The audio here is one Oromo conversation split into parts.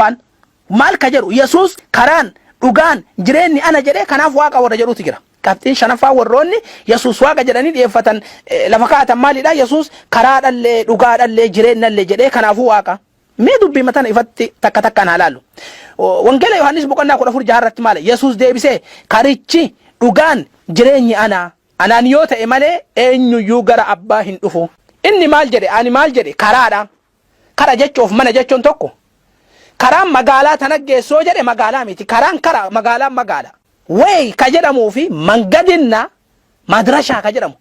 Afaan maal ka jedhu? Yesuus karaan, dhugaan, jireenni ana jedhee, kanaaf Waaqa warra jedhutu jira. Qabxiin shanaffaa warroonni Yesuus Waaqa jedhanii dhiyeeffatan lafa kaa'atan maalidha? Yesuus karaadhallee, dhugaadhallee, jireennallee jedhee, kanaafuu Waaqa. Mee dubbii matana ifatti takka takkaan haa laallu. Wangeela Yohaannis boqonnaa 14:6 irratti maali? Yesuus deebisee, "Karichi, dhugaan, jireenyi ana. Anaan yoo ta'e malee eenyuyyuu gara abbaa hin dhufu." Inni maal jedhe? Ani maal jedhe? Karaadha. Kara jechuuf mana jechuun tokko. Karaan magaalaa tana geessoo jedhe, magaalaa miti. Karaan kara, magaalaan magaala. Way ka jedhamuu fi መንገድና መድረሻ ka jedhamu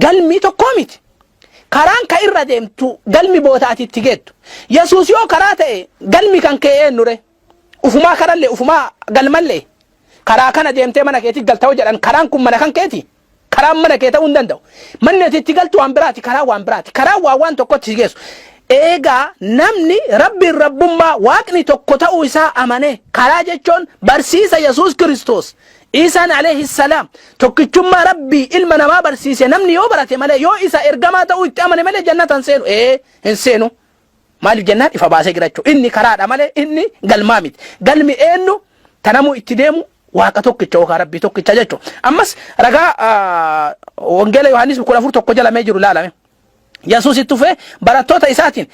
galmi tokkoo miti. Karaan ka irra deemtu, galmi boota ati itti geettu. Yesuus yoo karaa ta'e, galmi kan kee eenyure? Ufumaa karallee, ufumaa galmallee. Karaa kana deemtee mana keetti galta jedhan, karaan kun mana kan keeti. Karaan mana kee ta'uu hin danda'u. Manni ati itti galtu waan biraati, karaa waan biraati. Karaan waa waan tokkotti si geessu. Eegaa namni Rabbiin rabbummaa, Waaqni tokko ta'uu isaa amane, karaa jechuun barsiisa Yesuus Kiristoos. Isaan alayhi salaam tokkichummaa Rabbii ilma namaa barsiise namni yoo barate malee, yoo isa ergamaa ta'uu itti amane malee, jannata hin seenu. Ee, hin seenu. Maaliif jennaan, ifa baasee jira. Inni karaadha malee inni galmaa miti. Galmi eenyu tanamuu itti deemu? Waaqa tokkicha yookaan Rabbii tokkicha jechuudha. Ammas ragaa Wangeela Yohaannis 14:1 jalamee jiru ilaalame. Yesuus itti dhufee barattoota isaatiin,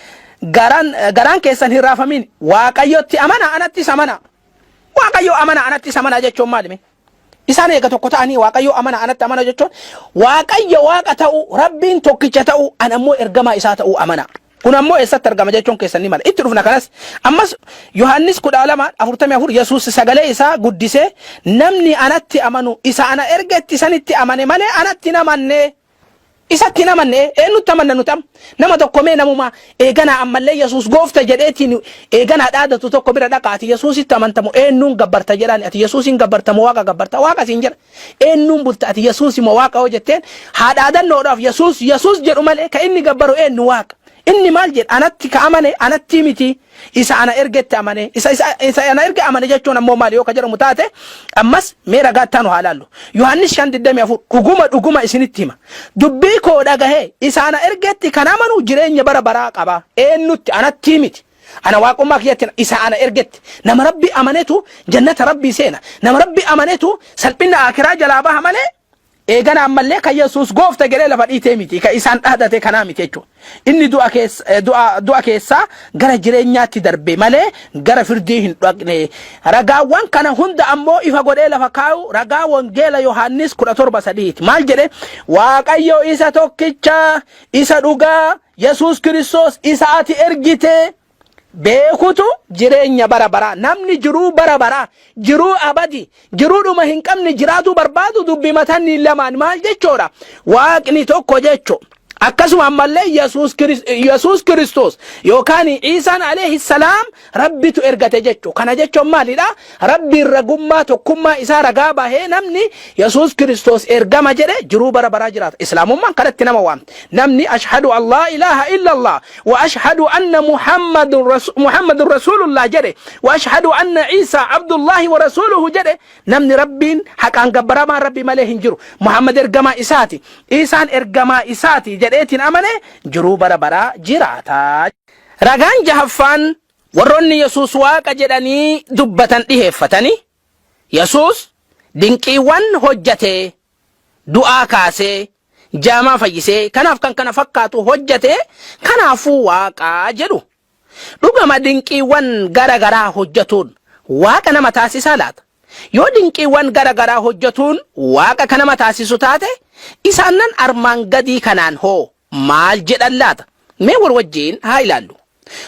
garaan garaan keessan hin raafamin, Waaqayyotti amana, anattis amana." Waaqayyo amana, anattis amana jechuun maalimi? Isaan eega tokko ta'anii, Waaqayyo amana, anatti amana jechuun, Waaqayyo Waaqa ta'uu, Rabbiin tokkicha ta'uu, an ammoo ergamaa isaa ta'uu amana. Kun ammoo eessatti argama jechuun keessan ni mala. Itti dhufna kanas. Ammas Yohaannis 12:44, Yesuus sagalee isaa guddisee, "Namni anatti amanu isa ana ergetti sanitti amane malee anatti hin amanne." Isatti hin amanne. Eenyutti amanna nuti amma? Nama tokko mee, namuma eeganaa ammallee Yesuus goofta jedheetiin eeganaa dhaadatu tokko bira dhaqa, "Ati Yesuusitti amantamu, eenyuun gabbarta?" jedhaan. "Ati Yesuusin gabbartamu, Waaqa gabbarta?" "Waaqa" siin jedha. "Eenyuun bulta ati, Yesuus moo Waaqa?" yoo jetteen, haa dhaadannoodhaaf Yesuus Yesuus jedhu malee ka inni gabbaru eenyu? Waaqa. Inni maal jedha? "Anatti ka amane anatti miti, isa ana ergetti amane." Isa ana erge amane jechuun ammoo maali yoo ka jedhamu taate, ammas mee ragaa ittaanu haa laallu. Yohaannis 5:24, "Dhuguma dhuguma isinitti hima, dubbii koo dhagahee isa ana ergetti kan amanu jireenya bara baraa qaba." Eenyutti? Anatti miti. Ana waaqummaa kiyyatti, isa ana ergetti. Nama Rabbi amanetu jannata Rabbii seena. Nama Rabbi amanetu salphina akiraa jalaa baha malee, eegana ammallee kan Yesuus goofta jedhee lafa dhiitee miti, kan isaan dhaadate kanaa miti jechuudha. Inni du'a keessa du'a keessaa gara jireenyaatti darbe malee gara firdii hin dhaqne. Ragaawwan kana hunda ammoo ifa godhee lafa kaa'u ragaa Wangeela Yohaannis 17:3ti. Maal jedhe? "Waaqayyo isa tokkicha isa dhugaa, Yesuus Kiristoos isa ati ergite beekutu jireenya bara baraa." Namni jiruu bara baraa, jiruu abadi, jiruu dhuma hin qabne jiraatuu barbaadu, dubbi matanni lamaan maal jechuudha? Waaqni tokko jechu. Akkasuma ammallee Yesuus Kiristoos yookaan Iisaan alayhi salaam Rabbitu ergate jechu. Kana jechuun maalidha? Rabbiin ragummaa tokkummaa isaa ragaa bahee, namni Yesuus Kiristoos ergama jedhe jiruu bara baraa jiraata. Islaamummaan kanatti nama waamte. Namni "أشهد أن لا إله إلا الله وأشهد أن محمد رسول الله" jedhe، "وأشهد أن عيسى عبد الله ورسوله" jedhe, namni Rabbiin haqaan gabbaramaan Rabbi malee hin jiru, Muhammad ergamaa isaati, Iisaan ergamaa isaati jedheetiin amane, jiruu bara baraa jiraata. Ragaan jahaffaan warroonni Yesuus Waaqa jedhanii dubbatan dhiheeffatanii, Yesuus dinqiiwwan hojjatee, du'aa kaasee, jaamaa fayyisee, kanaaf kan kana fakkaatu hojjatee, kanaafuu Waaqaa jedhu. Dhugama dinqiiwwan gara garaa hojjetuun Waaqa nama taasisaa laata? Yoo dinqiiwwan gara garaa hojjetuun Waaqa ka nama taasisu taate, isaannan armaan gadii kanaan hoo maal jedhan laata? Mee wal wajjiin haa ilaallu.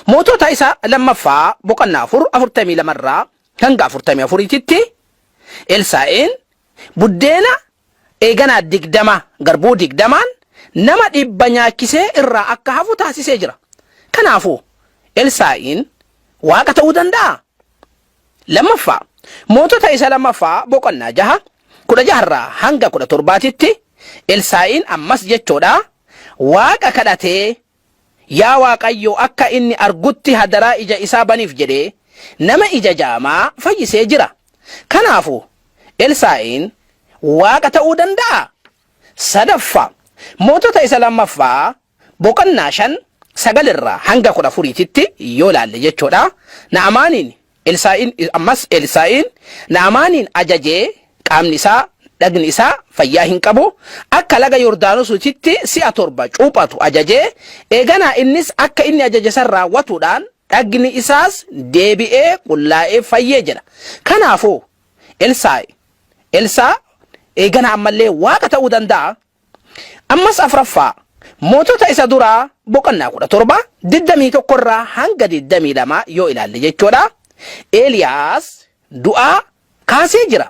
Mootota isa lammaffaa boqonnaa 4:42rraa hanga 44titti, Elsaa'een buddeena eeganaa 20, garbuu 20n nama 100 nyaachisee irraa akka hafu taasisee jira. Kanaafuu Elsaa'iin Waaqa ta'uu danda'a? Lammaffaa, Mootota isa lammaffaa boqonnaa 6:16rraa hanga 17titti, Elsaa'iin ammas jechuudha Waaqa kadhatee, "Yaa Waaqayyo, akka inni argutti hadaraa ija isaa baniif" jedhee nama ija jaamaa fayyisee jira. Kanaafuu Elsaa'iin Waaqa ta'uu danda'a? Sadaffaa, Mootota isa lammaffaa boqonnaa 5 9 irraa hanga 14titti yoo laalle jechuudha. Na'amaaniin Elsaa'iin ammas Elsaa'iin Na'amaaniin ajajee qaamni isaa dhagni isaa fayyaa hin qabu akka laga Yordaanositti si'a 7 cuuphatu ajajee eeganaa innis akka inni ajaje san raawwatuudhaan dhagni isaas deebi'ee qullaa'ee fayyee jedha. Kanaafuu Elsaa'i Elsaa eeganaa ammallee waaqa ta'uu danda'a. Ammas afraffaa Mootota isa duraa boqonnaa 17 21 irraa hanga 22 yoo ilaalle jechuudha. Eeliyaas du'aa kaasee jira.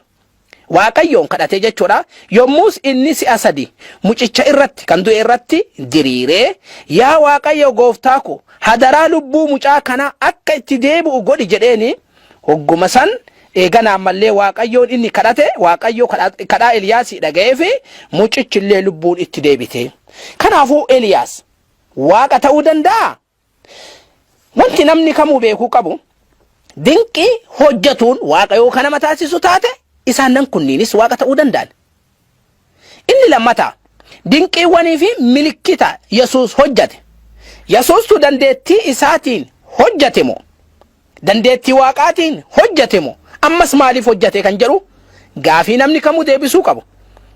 Waaqayyoon kadhatee jechuudha. Yommus inni si'a sadi mucicha irratti kan du'e irratti diriiree yaa Waaqayyo gooftaa ko hadaraa lubbuu mucaa kanaa akka itti deebi'u godhi jedheeni hogguma san eeganaa ammallee Waaqayyoon inni kadhate Waaqayyo kadhaa Eliyaasii dhaga'ee fi mucichillee lubbuun itti deebite. Kanaafuu Eliyaas Waaqa ta'uu danda'aa? Wanti namni kamuu beekuu qabu dinqii hojjetuun Waaqa yoo kan nama taasisu taate isaannan kunniinis Waaqa ta'uu danda'an. Inni lammataa dinqiiwwanii fi milikkita Yesuus hojjate. Yesuustu dandeettii isaatiin hojjate moo? Dandeettii Waaqaatiin hojjate moo? Ammas maaliif hojjate kan jedhu gaafii namni kamuu deebisuu qabu.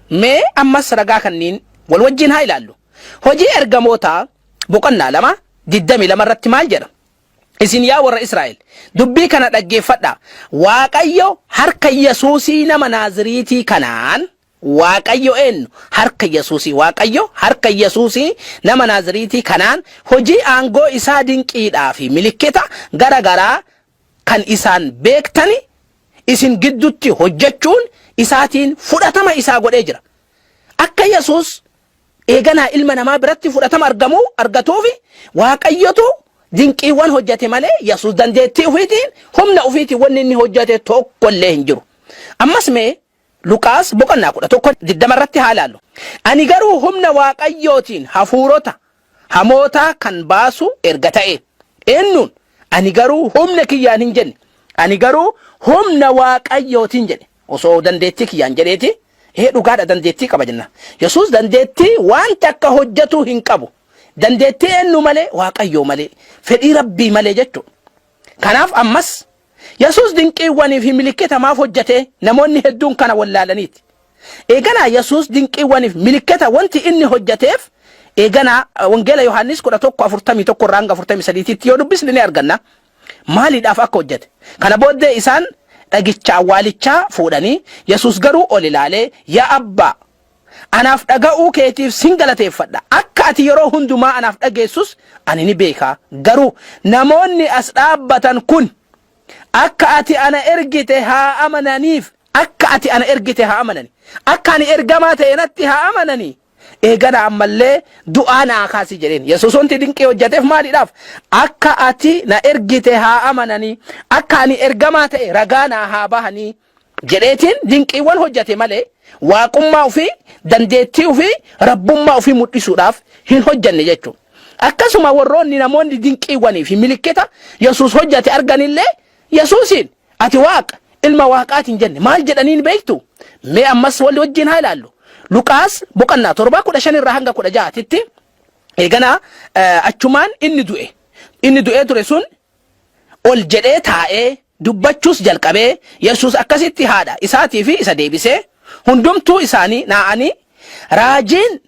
Mee ammas ragaa kanniin wal wajjin haa ilaallu. Hojii Ergamootaa boqonnaa 2 22 irratti maal jedha? Isin yaa warra Israa'el, dubbii kana dhaggeeffadhaa. Waaqayyo harka Yesuusii nama Naaziriitii kanaan, Waaqayyo eennu? Harka Yesuusii. Waaqayyo harka Yesuusii nama Naaziriitii kanaan hojii aangoo isaa dinqiidhaa fi milikkita gara garaa kan isaan beektani isin giddutti hojjechuun isaatiin fudhatama isaa godhee jira. Akka Yesuus eeganaa ilma namaa biratti fudhatama argamuu argatuufi Waaqayyotu dinqiiwwan hojjate malee Yesuus dandeettii ufiitiin humna ufiitiin wanni inni hojjate tokko illee hin jiru. Ammas mee Luqaas boqonnaa 11 20 irratti haa ilaallu. Ani garuu humna Waaqayyootiin hafuurota hamootaa kan baasu erga ta'ee. Eennuun? Ani garuu humna kiyyaan hin jenne. Ani garuu humna Waaqayyootiin jedhe. Osoo dandeettii kiyyaan jedheeti ee dhugaadha dandeettii qaba jenna. Yesuus dandeettii waan takka hojjetuu hin qabu. Dandeettii eenyu malee? Waaqayyoo malee. Fedhii Rabbii malee jechuudha. Kanaaf ammas Yesuus dinqiiwwanii fi milikkita maaf hojjete? Namoonni hedduun kana wallaalaniiti. Eeganaa Yesuus dinqiiwwaniif milikkita wanti inni hojjeteef eeganaa Wangeela Yohaannis 11 41 irraa hanga 43tti yoo dubbisne ni arganna. Maaliidhaaf akka hojjete? Kana booddee isaan dhagicha awwaalichaa fuudhanii Yesuus garuu ol ilaalee yaa Abbaa anaaf dhaga'uu keetiif sin galateeffadha. Akka ati yeroo hundumaa anaaf dhageessus ani ni beeka. Garuu namoonni as dhaabbatan kun akka ati ana ergite haa amananiif akka ati ana ergite haa amanani. Akka ani ergamaa ta'e natti haa amananii. Eegana ammallee du'aa naa kaasi jedheen. Yesuus wanti dinqii hojjeteef maaliidhaaf? Akka ati na ergite haa amananii. Akka ani ergamaa ta'e ragaa naa haa bahanii. Jedheetiin dinqiiwwan hojjate malee waaqummaa ofii, dandeettii ofii, rabbummaa ofii mul'isuudhaaf hin hojjanne jechuudha. Akkasuma warroonni namoonni dinqiiwwanii fi milikkita Yesuus hojjate arganillee Yesuusiin ati waaqa ilma waaqaati hin jenne maal jedhaniin beektu? Mee ammas wal wajjin haa ilaallu. Luqaas boqonnaa 7 15 irraa hanga 16tti eeganaa achumaan inni du'e. Inni du'ee ture sun ol jedhee taa'ee dubbachuus jalqabee Yesuus akkasitti haadha isaatii fi isa deebisee hundumtuu isaanii naa'anii raajiin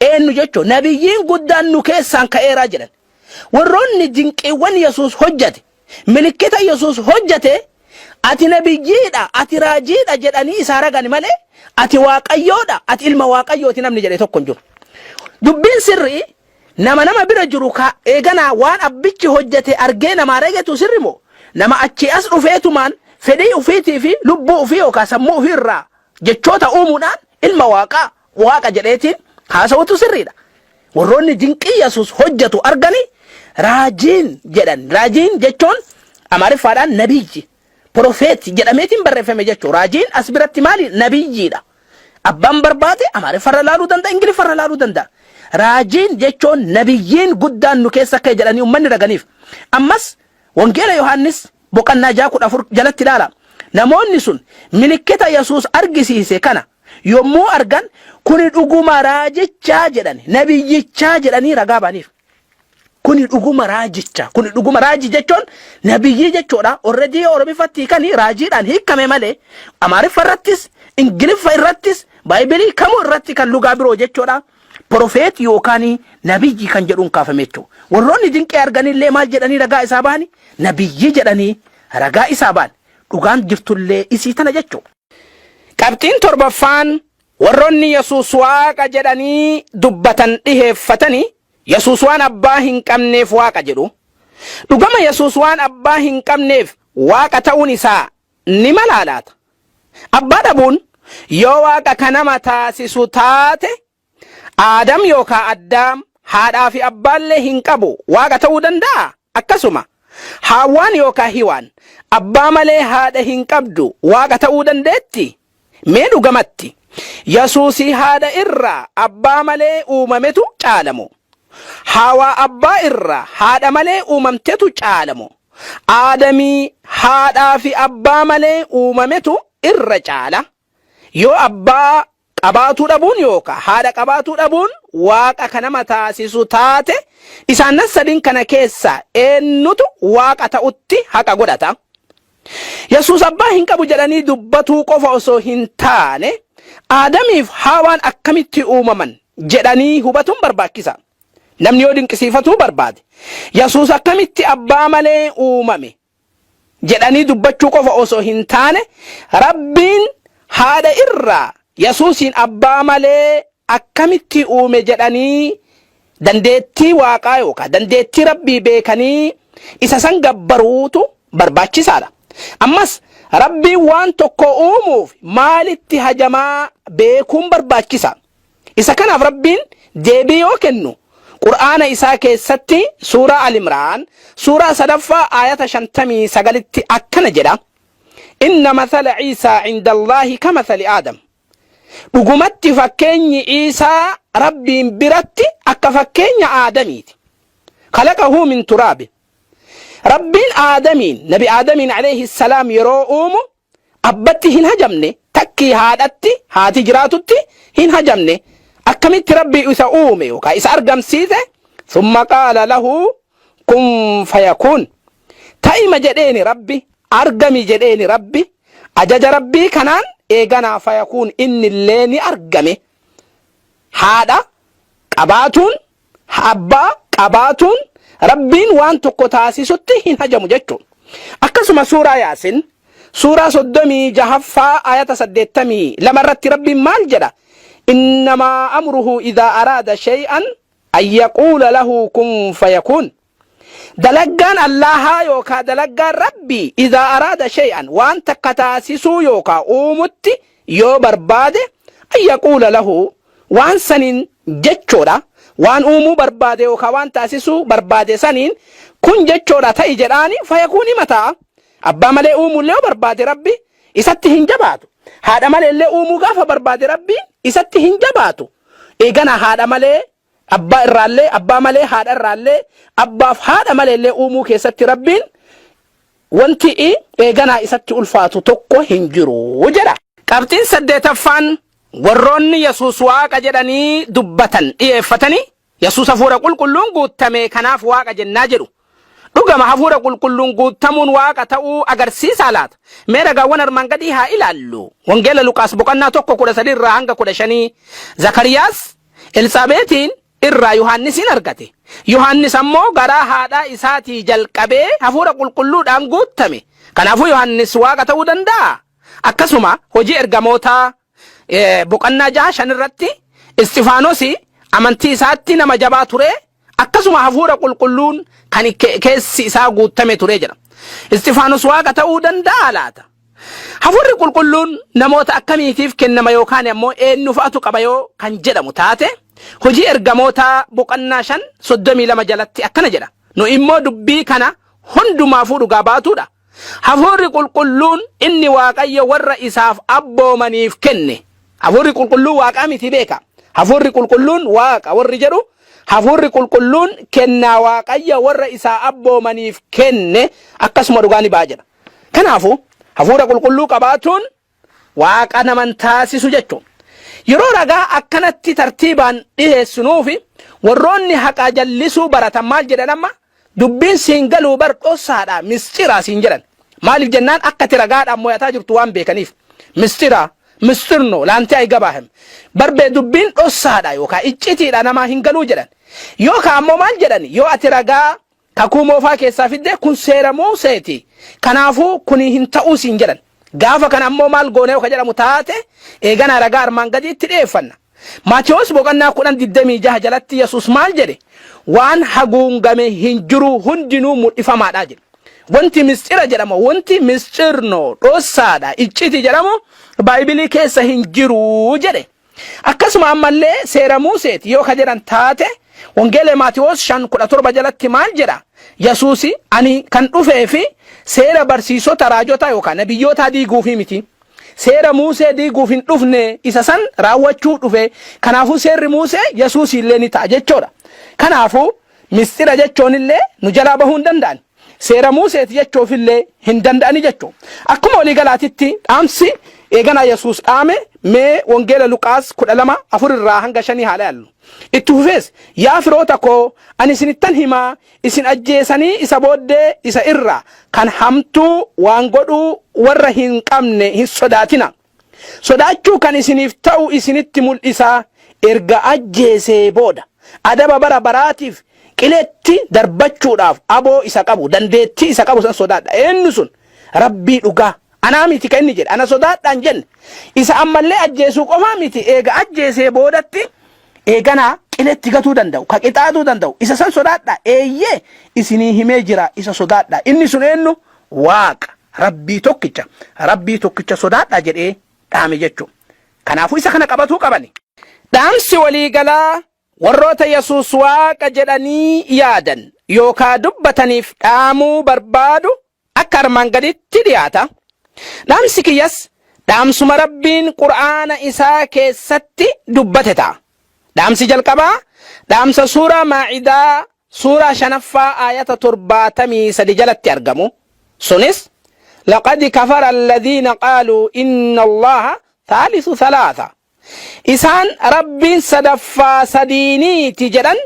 eenyu jechuun nabiyyiin guddaan nu keessaan ka'eeraa jedhan. Warroonni dinqiiwwan Yesuus hojjate milikkita Yesuus hojjate ati nabiyyiidha ati raajiidha jedhanii isaa ragan malee ati waaqayyoodha ati ilma waaqayyooti namni jedhe tokko hin jiru. Dubbiin sirrii Nama nama bira jiru ka eeganaa waan abbichi hojjate argee namaa ragetu sirri moo? Nama achii as dhufeetumaan fedhii ufiitii fi lubbuu ufii yookaa sammuu ufii irraa jechoota uumuudhaan ilma Waaqaa, Waaqa jedheetiin haasawutu sirriidha. Warroonni dinqii Yesuus hojjatu arganii raajiin jedhan. Raajiin jechuun Amaariffaadhaan nabiyyi, prophet jedhameetiin barreeffame jechuudha. Raajiin as biratti maali? Nabiyyiidha. Abbaan barbaade Amaariffarra laaluu danda'a, Ingiliffarra laaluu danda'a. Raajiin jechuun nabiyyiin guddaan nu keessa ka'e jedhanii uummanni raganiif. Ammas Wangeela Yohaannis boqonnaa 6:14 jalatti ilaala. Namoonni sun milikkita Yesuus argisiise kana yommuu argan kuni dhuguma raajichaa jedhan, nabiyyichaa jedhanii ragaa ba'aniif. Kuni dhuguma raajicha. Kuni dhuguma raajii jechuun nabiyyii jechuudha. Already Oromiffatti hiikanii raajiidhaan hiikame malee Amaariffa irrattis, Ingiliffa irrattis, Baaybilii kamuu irratti kan lugaa biroo jechuudha. Prophet yookaan nabiyyi kan jedhuun kaafame jechuudha. Warroonni dinqii arganillee maal jedhanii ragaa isaa baani? Nabiyyii jedhanii ragaa isaa baani. Dhugaan jirtullee isii tana jechuudha. Qabxiin torbaffaan warroonni Yesuus Waaqa jedhanii dubbatan dhiheeffatanii Yesuus waan abbaa hin qabneef Waaqa jedhu. Dhugama Yesuus waan abbaa hin qabneef Waaqa ta'uun isaa ni malaa laata? Abbaa dhabuun yoo Waaqa ka nama taasisu taate Aadam yookaa Addaam haadhaa fi abbaallee hin qabu Waaqa ta'uu danda'aa? Akkasuma Haawwaan yookaa Hiwaan abbaa malee haadha hin qabdu Waaqa ta'uu dandeetti? Mee dhugamatti Yasuusii haadha irraa abbaa malee uumametu caala moo? Haawaa abbaa irraa haadha malee uumamtetu caala moo? Aadamii haadhaa fi abbaa malee uumametu irra caala? Yoo abbaa qabaatuu dhabuun yookaa haadha qabaatuu dhabuun Waaqa ka nama taasisu taate, isaannan sadin kana keessaa eennutu Waaqa ta'utti haqa godhata? Yesuus abbaa hin qabu jedhanii dubbatuu qofa osoo hin taane, Aadamiif Haawaan akkamitti uumaman jedhanii hubatuun barbaachisa. Namni yoo dinqisiifatuu barbaade, Yesuus akkamitti abbaa malee uumame jedhanii dubbachuu qofa osoo hin taane, Rabbiin haadha irraa Yesuusiin abbaa malee akkamitti uume jedhanii dandeettii Waaqaa yookaan dandeettii Rabbii beekanii isa san gabbaruutu barbaachisaadha. Ammas Rabbiin waan tokko uumuuf maalitti hajamaa beekuun barbaachisa. Isa kanaaf Rabbiin deebii yoo kennu Qur'aana isaa keessatti suuraa Al-Imraan suuraa sadaffaa aayata 59tti akkana jedha. Inna mathala Iisaa indallaahi kamathali Aadam. Dhugumatti fakkeenyi Iisaa Rabbiin biratti akka fakkeenya Aadamiiti. Khalaqahu min turaabi. Rabbiin Aadamiin, Nabi Aadamiin alayhi salaam yeroo uumu abbatti hin hajamne, takkii haadhatti, haati jiraatutti hin hajamne. Akkamitti Rabbi isa uume yookaan isa argamsiise? Summa qaala lahu kun fayakuun. Ta'ima jedheeni Rabbi, argami jedheeni Rabbi, ajaja Rabbii kanaan eeganaa fayakuun innillee ni argame. Haadha qabaatuun, abbaa qabaatuun Rabbiin waan tokko taasisutti hin hajamu jechuudha. Akkasuma suuraa Yaasin suuraa 36ffaa ayata 82 irratti Rabbiin maal jedha? Innamaa amruhu idhaa araada shay'an an yaquula lahu kun fayakuun. Dalaggaan Allaahaa yookaa dalaggaan Rabbii idhaa araada shay'an waan takka taasisuu yookaa uumutti yoo barbaade an yaquula lahu waan saniin jechoodha waan uumuu barbaade yookaa waan taasisuu barbaade saniin kun jechoodha ta'i jedhaani fayakuun hima ta'a. Abbaa malee uumuullee yoo barbaade Rabbi isatti hin jabaatu. Haadha maleellee uumuu gaafa barbaade Rabbiin isatti hin jabaatu. Eegana haadha malee abbaa irraallee, abbaa malee haadha irraallee, abbaaf haadha maleellee uumuu keessatti Rabbiin wanti i eeganaa isatti ulfaatu tokko hin jiru jedha. Qabxiin saddeetaffaan warroonni Yesuus Waaqa jedhanii dubbatan dhi'eeffatanii Yesuus Hafuura Qulqulluun guuttame kanaaf Waaqa jennaa jedhu. Dhugama Hafuura Qulqulluun guuttamuun Waaqa ta'uu agarsiisaa laata? Mee ragaawwan armaan gadii haa ilaallu. Wangeela Luqaas boqonnaa 1 13 irraa hanga 15 Zakariyaas Elsaabeetiin irraa Yohaannisiin argate. Yohaannis ammoo garaa haadhaa isaatii jalqabee Hafuura Qulqulluudhaan guuttame. Kanaafuu Yohaannis Waaqa ta'uu danda'aa? Akkasuma Hojii Ergamootaa boqonnaa 6 5 irratti Isxifaanosi amantii isaatti nama jabaa ture, akkasuma Hafuura Qulqulluun kan keessi isaa guuttame ture jedha. Isxifaanos Waaqa ta'uu danda'aa laata? Hafuurri Qulqulluun namoota akkamiitiif kennama yookaan ammoo eenyu fa'atu qaba yoo kan jedhamu taate, Hojii Ergamootaa boqonnaa 5 32 jalatti akkana jedha. Nu immoo dubbii kana hundumaafuu dhugaa baatuudha. Hafuurri Qulqulluun inni Waaqayyo warra isaaf abboomaniif kenne. Hafuurri Qulqulluun Waaqaa miti beeka. Hafuurri Qulqulluun Waaqa warri jedhu Hafuurri Qulqulluun kennaa Waaqayyo warra isaa abboomaniif kenne akkasuma dhugaa ni ba'a jedha. Kanaafuu Hafuura Qulqulluu qabaatuun Waaqa nama hin taasisu jechuudha. Yeroo ragaa akkanatti tartiibaan dhiheessinuufi warroonni haqaa jallisuu baratan maal jedhan amma? Dubbiin siin galuu bar dhossaadha, misxiraa siin jedhan. Maaliif jennaan akka ati ragaadhaan mo'ataa jirtu waan beekaniif. Misxiraa, misxirno, laantee aygabaahim. Barbee dubbiin dhossaadha yookaan iccitiidha namaa hin galuu jedhan. Yookaan ammoo maal jedhan yoo ati ragaa kakuu moofaa keessaa fidde kun seera Muuseeti. Kanaafuu kuni hin ta'uu siin jedhan. Gaafa kana ammoo maal goonee ka jedhamu taate eeganaa ragaa armaan gadiitti dhiyeeffanna. Maatewos boqonnaa 10:26 jalatti Yesuus maal jedhe? Waan haguungame hin jiru hundinuu mul'ifamaadha jedhe. Wanti misxira jedhamu, wanti misxirno dhossaadha, icciti jedhamu Baaybilii keessa hin jiru jedhe. Akkasuma ammallee seera Muuseeti yoo ka jedhan taate Wangeela Maatewos 5:17 jalatti maal jedha? Yesuus ani kan dhufee fi seera barsiisota raajotaa yookaan nabiyyootaa diiguufi miti. Seera Muusee diiguuf hin dhufne, isa san raawwachuu dhufe. Kanaafuu seerri Muusee Yesuus illee ni ta'a jechuudha. Kanaafuu misxira jechuun illee nu jalaa bahuu hin danda'an. Seera Muuseeti jechuuf illee hin danda'ani jechuudha. Akkuma waliigalaatitti dhaamsi eeganaa Yesuus dhaame mee Wangeela Luqaas 12:4 irraa hanga 5 haa ilaallu. Itti fufees, yaa firoota koo, ani isinittan himaa, isin ajjeesanii isa booddee isa irraa kan hamtuu waan godhuu warra hin qabne hin sodaatina. Sodaachuu kan isiniif ta'u isinitti mul'isaa erga ajjeesee booda adaba bara baraatiif qiletti darbachuudhaaf aboo isa qabu, dandeettii isa qabu san sodaadha. Eenyu sun? Rabbii dhugaa. Anaa miti kan inni jedhe. Ana sodaadhaan jenne. Isa ammallee ajjeesuu qofaa miti. Eega ajjeesee boodatti eeganaa qiletti gatuu danda'u, ka qixaatuu danda'u. Isa san sodaadha. Eeyyee isinii himee jira, isa sodaadha. Inni sun eenyu? Waaqa. Rabbii tokkicha. Rabbii tokkicha sodaadha jedhee dhaame jechuudha. Kanaafuu isa kana qabatuu qabani. Dhaamsi waliigalaa warroota Yesuus Waaqa jedhanii yaadan yookaa dubbataniif dhaamuu barbaadu akka armaan gaditti dhiyaata. Dhaamsi kiyyas dhaamsuma Rabbiin Qur'aana isaa keessatti dubbate ta'a. Dhaamsi jalqabaa dhaamsa suuraa Maa'idaa suuraa 5ffaa aayata 73 jalatti argamu. Sunis laqad kafara alladhiina qaaluu inna Allaha thaalithu thalaatha. Isaan Rabbiin sadaffaa sadiiniiti jedhan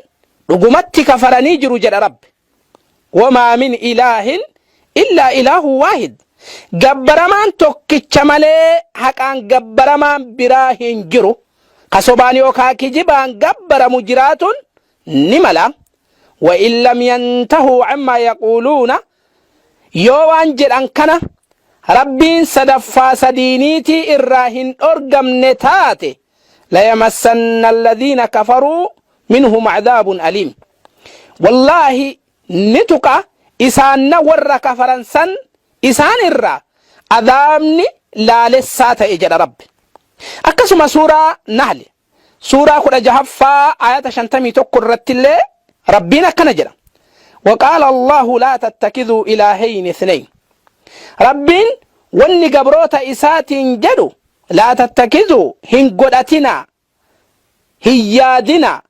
dhugumatti kafaranii jiru jedha Rabbi. Wamaa min ilaahin illaa ilaahu waahid. Gabbaramaan tokkicha malee haqaan gabbaramaan biraa hin jiru. Ka sobaan yookaa kijibaan gabbaramu jiraatuun ni mala. Wa in lam yantahuu ammaa yaquuluuna, yoo waan jedhan kana Rabbiin sadaffaa sadiiniitii irraa hin dhorgamne taate, layamassanna alladhiina kafaruu minhum adaabun aliim. Wallaahi ni tuqa isaanna warra kafaran san isaan irraa adaabni laalessaa ta'e jedha Rabbi. Akkasuma suuraa Nahli suuraa 16ffaa ayata 51 irrattillee Rabbiin akkana jedha. Waqaala Allahu laa tattakiduu ilaahayni ithnayn. Rabbiin wanni gabroota isaatiin jedhu laa tattakiduu hin godhatinaa, hin yaadinaa,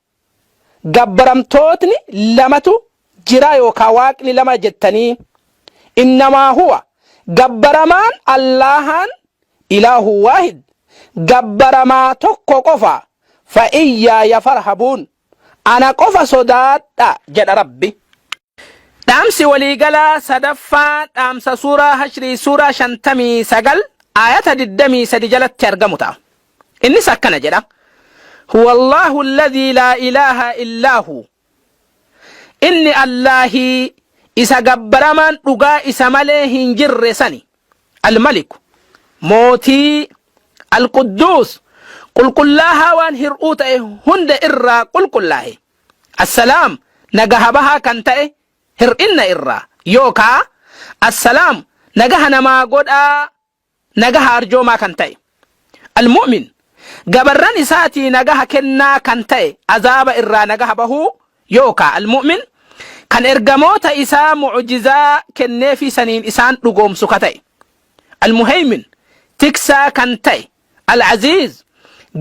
gabbaramtootni lamatu jira yookaa waaqni lama jettanii, innamaa huwa gabbaramaan Allaahaan ilaahu waahid gabbaramaa tokko qofa, fa iyyaaya farhabuun ana qofa sodaadha jedha Rabbi. Dhaamsi waliigalaa sadaffaa dhaamsa suuraa Hashrii suuraa 59 aayata 23 jalatti argamu ta'a. Innis akkana jedha. Huwa Allahu alladhii laa ilaaha illaa hu. Inni Allaahii isa gabbaramaan dhugaa isa malee hin jirre sani. Al-Maliku, mootii, Al-Qudduus, qulqullaahaa waan hir'uu ta'e hunda irraa qulqullaahe. Assalaam, nagaha bahaa kan ta'e hir'inna irraa, yookaa Assalaam, nagaha namaa godhaa, nagaha arjoomaa kan ta'e. Al-Mu'min, gabarran isaatii nagaha kennaa kan ta'e azaaba irraa nagaha bahuu, yookaa Al-Mu'min, kan ergamoota isaa mu'jizaa kenneefii saniin isaan dhugoomsu ka ta'e. Al-Muhaymin, tiksaa kan ta'e. Al-Aziiz,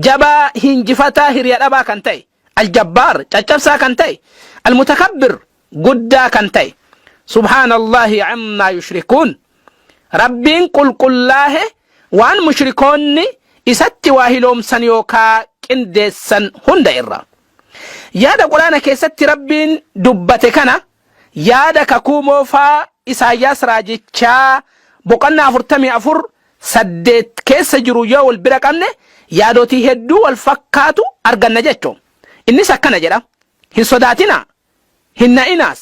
jabaa hinjifataa hiriya dhabaa kan ta'e. Al-Jabbaar, caccabsaa kan ta'e. Al-Mutakabbir, guddaa kan ta'e. Subhaanallaahi ammaa yushrikuun. Rabbiin qulqullaahe waan mushrikoonni isatti waa hiloomsan yookaa qindeessan hunda irraa. Yaada Qur'aana keessatti Rabbiin dubbate kana yaada Kakuu Moofaa Isaayyaas raajichaa boqonnaa 44, 8 keessa jiru yoo wal bira qabne yaadotii hedduu wal fakkaatu arganna jecho. Innis akkana jedha, Hin sodaatinaa, hin na'inaas.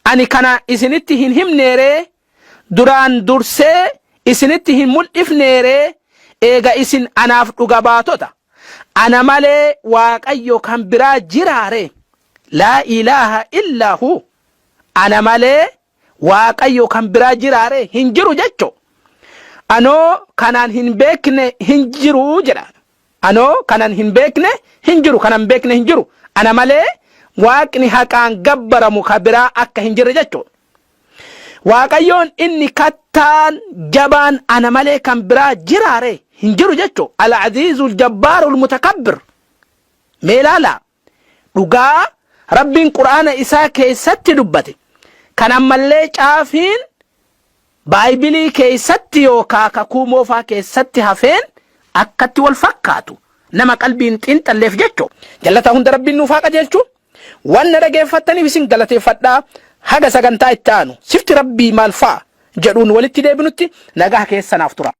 Ani kana isinitti hin himnee ree? Duraan dursee isinitti hin mul'ifnee ree? Eega isin anaaf dhuga baatota. Ana malee Waaqayyo kan biraa jiraa ree? Laa ilaaha illaa hu. Ana malee Waaqayyo kan biraa jiraa ree? Hin jiru jecho. Anoo kanaan hin beekne hin jiru jedha. Anoo kanan hin beekne hin jiru, kanan hin beekne hin jiru. Ana malee Waaqni haqaan gabbaramu ka biraa akka hin jirre jechuudha. Waaqayyoon inni kattaan jabaan ana malee kan biraa jiraa ree? Hin jiru jechuudha. Al-Aziizul Jabbaarul Mutakabbir. Mee ilaalaa. Dhugaa Rabbiin Qur'aana isaa keessatti dubbate kan ammallee caafiin Baaybilii keessatti yookaa Kakuu Moofaa keessatti hafeen akkatti wal fakkaatu nama qalbiin xiinxalleef jecho. Jallataa hunda Rabbiin nuuf haa qajeelchu. Waan na dhageeffattaniif isin galateeffadha. Haga sagantaa itti aanu sifti Rabbii maal fa'a jedhuun walitti deebinutti nagaha keessa naaf turaa.